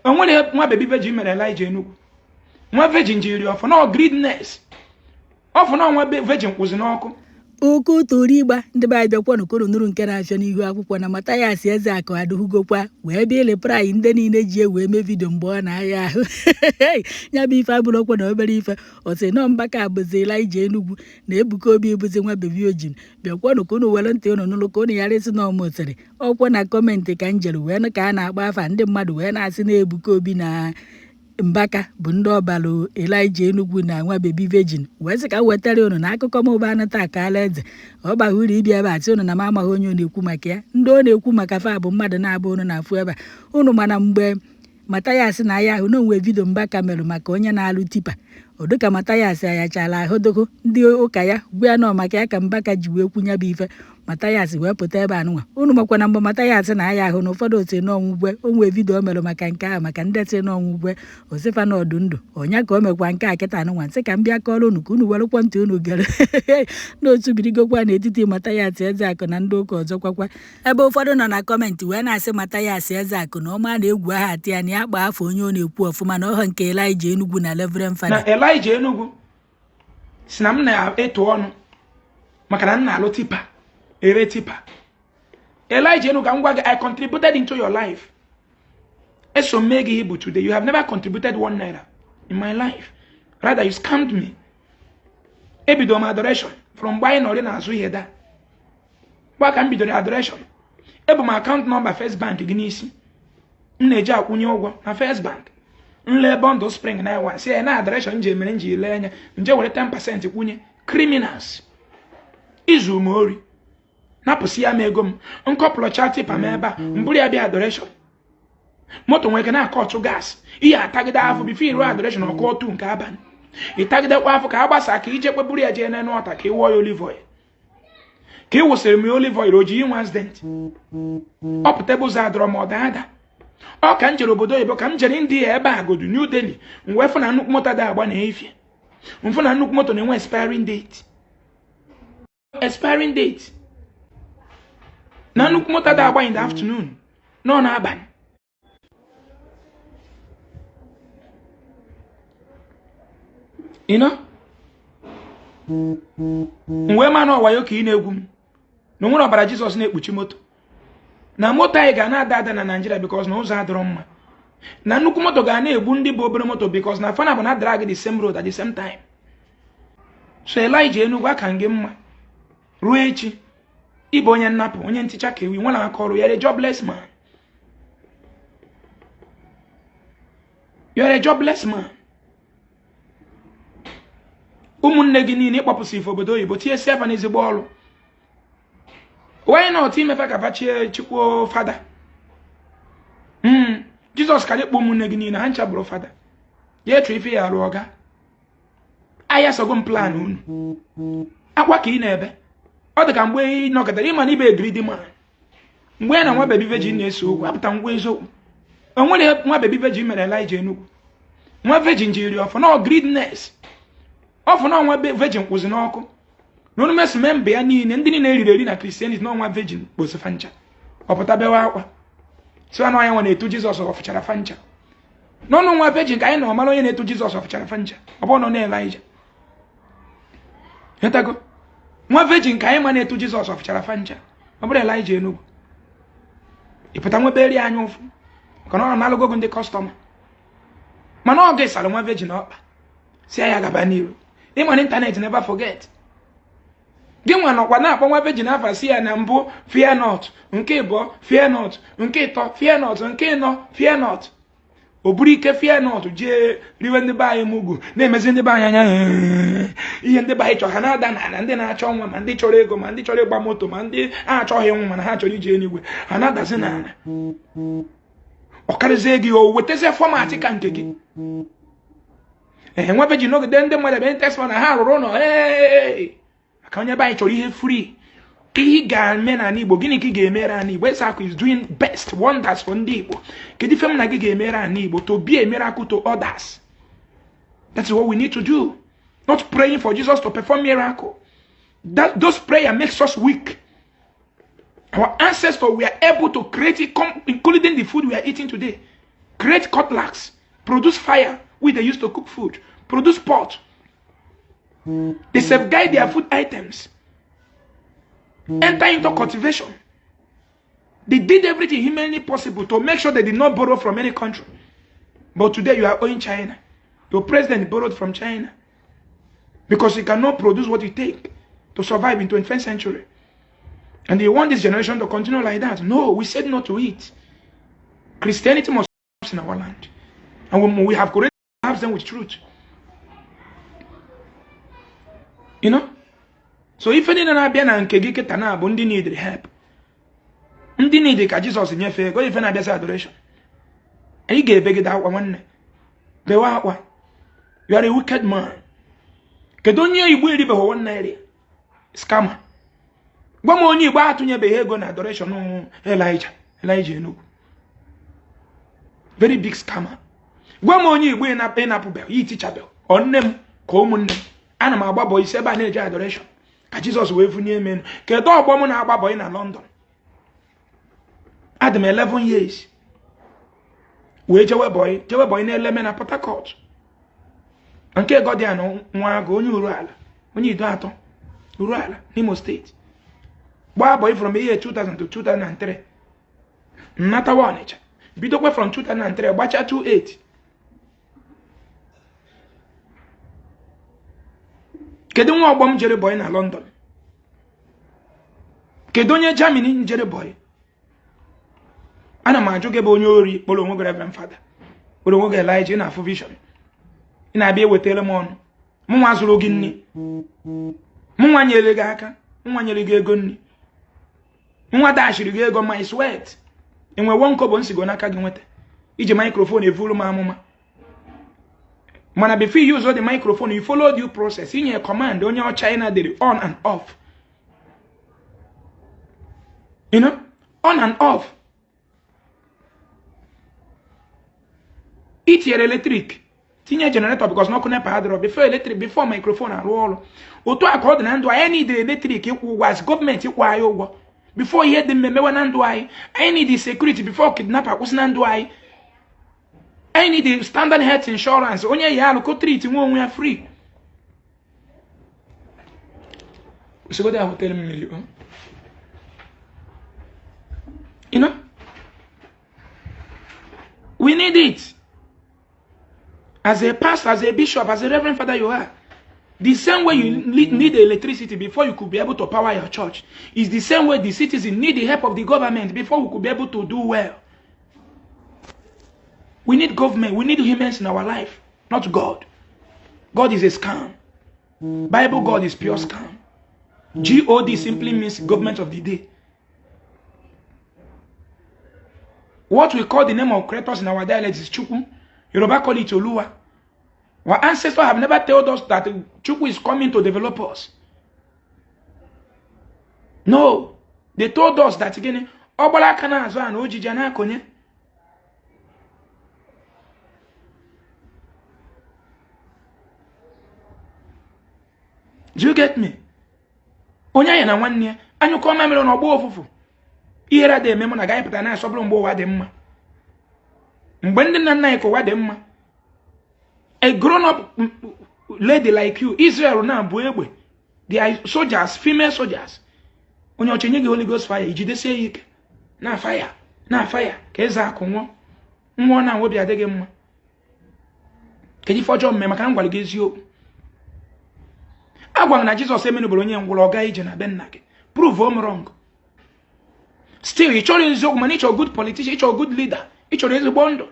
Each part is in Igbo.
O nwere nwa baby virgin mere Elijah Enugu. Nwa virgin jiri ọfọ na greediness. Ọfọ na nwa virgin kwụzi n'ọkụ. Oke toru ịgba ndị be anyị bịakwanụ ka unu nụrụ nke na-afịa n'ihu akwụkwọ na Mathias Ezeaku adụhugokwa wee bịa ịreply ndị niile ji wee mee video mgbe ọ na-aya ahụ. Ya bụ ife abụrụkwa na obere ife. Ọ sị nọ Mbaka bụzi Elijah Enugu na Ebuka Obi bụzi nwa baby virgin. Bịakwanụ ka unu were ntị unu nụrụ ka unu ghara ịsị na ọmụsịrị ọkwọ na comment ka m jere wee nụ ka a na-akpọ afa ndị mmadụ wee na-asị na Ebuka Obi na Mbaka bụ ndị ọbalụ Elijah Enugu na nwa baby virgin, wee sị ka m wetara unu na akụkọ m ụba anụ taa ka ala eze. Ọ baghị uru ịbịa ebe a sị unu na m amaghị onye ọ na-ekwu maka ya. Ndị ọ na-ekwu maka fa bụ mmadụ na-abụ unu na-afụ ebe a unu. Mana mgbe Mathias na aya ahụ na onwe video Mbaka merụ maka onye na-alụ tipper, ọ dịka Mathias ayachala ahụ dogo ndị ụka ya gwa ya nọ maka ya ka Mbaka ji wee kwunya bụ ife. Mathias wee pụta ebe anụnwa. Unu makwa na mgbe Mathias na-aya ahụ na ụfọdụ otu n'ọnwụgwe onwe video o merụ maka nke ahụ, maka ndị si n'ọnwụgwe osifa na ọdụ ndụ ọnya ka o mekwa nke a kịta anụnwa. Nsị ka m bịa kọrọ unu ka unu werekwa ntị unu gere n'otu birigokwa n'etiti Mathias Ezeaku na ndị ụka ọzọ kwakwa, ebe ụfọdụ nọ na comment wee na-asị Mathias Ezeaku na ọma na-egwu aha atị ya na ya kpaa afọ onye ọ na-ekwu ọfụma na ọhọ nke Elijah Enugu na Reverend Father. Na Elijah Enugu si na m na-eto ọnụ maka na m na-alụ tipper, ere tipper. Elijah Enugu, m gwa gị, I contributed into your life. Eso m mee gị ibu today. You have never contributed ₦1 in my life. Rather, you scammed me. Ebido m adoration from mgbe anyị nọrị n'azụ ihe da gba ka m bidoro adoration. Ebu m account number First Bank gị n'isi m na-eji akwụnye ụgwọ na First Bank. Nle bundle spring na ewa si ya na adoration nje mere nji ile anya nje were 10% kwụnye. Criminals, izu m ori, napụsị ya m ego m nkọpụlọcha tipper m ebe a mbụrụ ya bịa adoration. Moto nwere ike na-akọ ọtụ gas ihe atagide afọ before iruo adoration ọkụ otu nke abalị ịtagidekwa afọ ka a gbasa ka ije kpeburu ya jee n'enu ọta ka ị wụọ ya olive oil. Ka ị wụsịrị m ya olive oil o ji inwe accident, ọ pụta ebe ụzọ adọrọ ma ọ daa ada. Ọ ka m jere obodo oyibo, ka m jere India ebe a godu New Delhi, m wee fụ na nnukwu moto da agba na efie, m fụ na nnukwu moto na-enwe expiring date, expiring date, na nnukwu moto da agba in the afternoon nọ n'abalị. You know? M wee ma na ọwayo ka ị na-egwu m na onwere ọbara Jizọs na-ekpuchi moto, na moto anyị ga na-ada ada na Naịjirịa because na ụzọ adịrọ mma, na nnukwu moto ga na-egbu ndị bụ obere moto because na fana bụ na drag the same road at the same time. So Elijah Enugu, aka gị mma ruo echi. Ịbụ onye nnapụ, onye nticha ka ewi nwere aka ọrụ. You are a jobless man. You are a jobless man. Ụmụnne gị niile ịkpọpụsị ife obodo oyibo tinye si afa n'ezigbo ọrụ. Why not imefe ka fachie chikwuo fada? Jizọs ka ịkpọ ụmụnne gị niile ha ncha bụrụ fada ya etu ife ya arụ ọga ahịa sogo m plan unu akwa ka ị na-ebe. Ọ dị ka mgbe ị nọkọtara ịma na ibe greedy man. Mgbe ya na nwa baby virgin na-ese okwu apụta ngwa eziokwu. O nwere nwa baby virgin mere Elijah Enugu. Nwa virgin jiri ọfọ na greediness, ọfọ na nwa virgin kwụzi n'ọkụ na onu mesi memba ya niile ndị niile eriri eri na Christianity na nwa virgin kposi fancha. Ọ pụta bewa akwa si na onye nwe na-etu Jizọs ọfụchara fancha n'ọnụ nwa virgin ka anyị na ọmara onye na-etu Jizọs ọfụchara fancha. Ọ bụrụ na Elijah hetago nwa virgin ka anyị ma na-etu Jizọs ọfụchara fancha, ọ bụrụ Elijah Enugu. Ị pụta nwebe anya ụfụ maka na ọ na-alụgogo ndị customer, mana ọ ga-esara nwa virgin ọkpa si ya gaba n'iru. Ịma na internet never forget. Gị nwa nọkwa na-akpọ nwa virgin afa si ya na mbụ fear not, nke ịbụọ fear not, nke ịtọ fear not, nke ịnọ fear not. O buru ike fear not jee riwe ndị be anyị mugwu na-emezi ndị be anyị anya ihe ndị be anyị chọrọ ha na-ada n'ala. Ndị na-achọ nwa ma ndị chọrọ ego ma ndị chọrọ ịgba moto ma ndị achọghị nwa mana ha chọrọ ije eluigwe ha na-adazi n'ala. Ọ karịzie gị o wetazie format ka nke gị. Ee, nwa virgin n'ogide ndị mmadụ ebe tesma na ha rụrụ ụlọ maka onye be anyị chọrọ ihe free. Ihe ị ga-eme n'ala Igbo, gịnị ka ị ga-emere ala Igbo? Ezeaku is doing best wonders for ndị Igbo. Kedu ife m na gị ga-emere ala Igbo? To be a miracle to others. That's what we need to do. Not praying for Jesus to perform miracle. That those prayer makes us weak. Our ancestors were able to create it, including the food we are eating today. Create cutlass, produce fire which they use to cook food, produce pot. They safeguard their food items. Enter into cultivation. They did everything humanly possible to make sure they did not borrow from any country. But today you are owing China. Your president borrowed from China. Because he cannot produce what it takes to survive in 21st century. And they want this generation to continue like that. No, we said no to it. Christianity must in our land. And we have corrected them with truth. You know? So if any na-abịa na nke gị kịta na-abụ ndị need help. Ndị need ka Jizọs nyefee ego ife na-abịazi adoration. Anyị ga-ebegide akwa nwanne. Bewe akwa. You are a wicked man. Kedu onye Igbo eribeghị 1 naira? Scammer. Gwa m onye Igbo atụnyebeghị ego na adoration Elijah. Elijah Enugu. Very big scammer. Gwa m onye Igbo ịnapụbeghị, itichabeghị. Ọ nne m ka ụmụnne m. Ana m agba bọị isi ebe a na-eje adoration. Ka Jizọs wee funye m enu. Kedu ọgbọ m na-agba bọị na London? Adị m 11 years. Wee jewe bọị na-eleme na Port Harcourt. Nke Godian nwa agụ onye Uruala, onye Ido atọ, Uruala n'Imo steeti. Gbaa bọị from year 2000 to 2003. Nnatawa Ọnịcha. Bidokwa from 2003 gbachaa 28. Kedu nwa ọgbọ m jere bọị na London? Kedu onye Germany jere bọị? Ana m ajụ gị bụ onye ori kpọrọ onwe gị Reverend Father, kpọrọ onwe gị Elijah, ị na-afụ vision. Ị na-abịa ewetara m ọnụ. Mụnwa zụrụ gị nri. Mụnwa nyere gị aka. Mụnwa nyere gị ego nri. Nwa dashiri gị ego my sweat. Enwe one kobo nsigo n'aka gị nweta. Iji microphone evuru m amụma. Mana before you use the microphone, you follow due process. Inye command onye China dịrị on and off. You know? On and off. Itinyere eletrik. Tinye generator because n'ọkụ NEPA adịrọ before eletrik before microphone arụ ọrụ. Otu a ka ọ dị na ndụ anyị need eletrik ịkwụ ụgwọ as gọọmenti ịkwụ anyị ụgwọ. Before ihe dị mmemewe na ndụ anyị, anyị need security before kidnapper akwụsị na ndụ anyị. Anyị need standard health insurance. Onye ya alụ ko treat nwe onwe ya free. Usigodi a hotel mmiri. You know? We need it. As a pastor, as a bishop, as a reverend father you are. The same way you need electricity before you could be able to power your church is the same way the citizen need the help of the government before we could be able to do well. We need government. We need humans in our life, not God. God is a scam. Bible God is pure scam. G-O-D simply means government of the day. What we call the name of creators in our dialect is Chukwu. Yoruba call it Oluwa. Our ancestors have never told us that Chukwu is coming to develop us. No. They told us that again, Ogbala kana azu ana ojiji na akonye. Do you get me? Onye anya na nwanne ya anyụkọ mamịrị na ọgbọ ofufu. Ihere adịghị eme mụ na gaghị pụta na-asọbụrụ mgbe ụwa dị mma. Mgbe ndị nna nna anyị ka ụwa dị mma. A grown-up lady like you, Israel now bụ egbe. They are soldiers, female soldiers. Onye ọchị nye gị Holy Ghost fire, ijidesie ya ike. Na fire, na fire, ka eze akụ nwụọ. Nwụọ na obi adịghị mma. Kedu ife ọjọọ mme maka na m gwara gị eziokwu. Agwara na Jizọs emenubere onye ngwụrọ ọ gaa ije na be nna gị. Prove m wrong. Still, ị chọrọ eziokwu mana ị chọrọ good politician, ị chọrọ good leader, ị chọrọ ezigbo ndụ.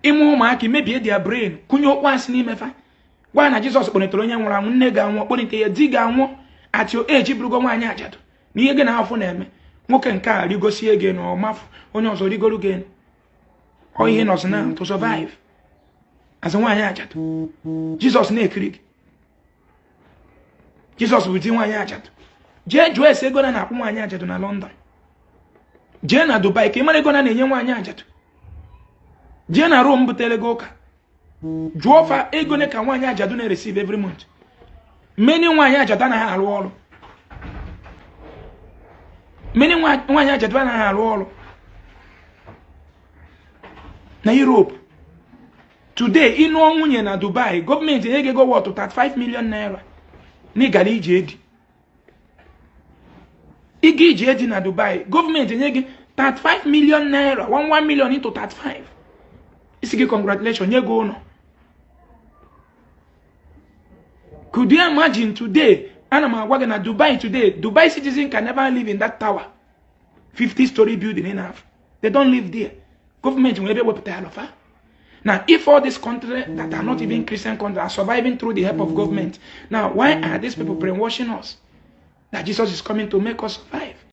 Ịmụ ụmụaka mebie their brain, kụnye okwu asị n'ime fa. Gwa na Jizọs kpọnitere onye nwụrụ anwụ, nne ga-anwụ, kpọnite ya, di ga-anwụ. At your age bụrụgo nwaanyị ajadu. Na ihe gị na afọ na-eme. Nwoke nke a rigosie gị na ọmafụ, onye ọzọ rigoro gị. Ọ ihe nọzi na to survive. As nwaanyị ajadu. Jizọs na-ekiri gị. Jizọs bụ di nwaanyị ajadu. Jee jụọ ese ego na na-akwụ nwaanyị ajadu na London. Jee na Dubai ka ị mara ego na na-enye nwaanyị ajadu. Jee na Rome butere gị ụka. Jụọ fa ego ne ka nwaanyị ajadu na-receive every month. Many nwaanyị ajadu anaghị arụ ọrụ. Many nwaanyị ajadu anaghị arụ ọrụ. Na Europe today, ịnụọ nwunye na Dubai, gọọmenti enye gị ego worth 35 million naira na ịgara ije edi. Ịga ije edi na Dubai, gọọmenti enye gị 35 million naira, 11 million into 35, isi gị congratulation, nye gị ụlọ. Could you imagine today? Ana m agwa gị na Dubai today, Dubai citizen can never live in that tower, 50 story building in half. They don't live there. Government nwere ebe wepụta ya lọfa. Now, if all these countries that are not even Christian countries are surviving through the help of government, now why are these people brainwashing us that Jesus is coming to make us survive?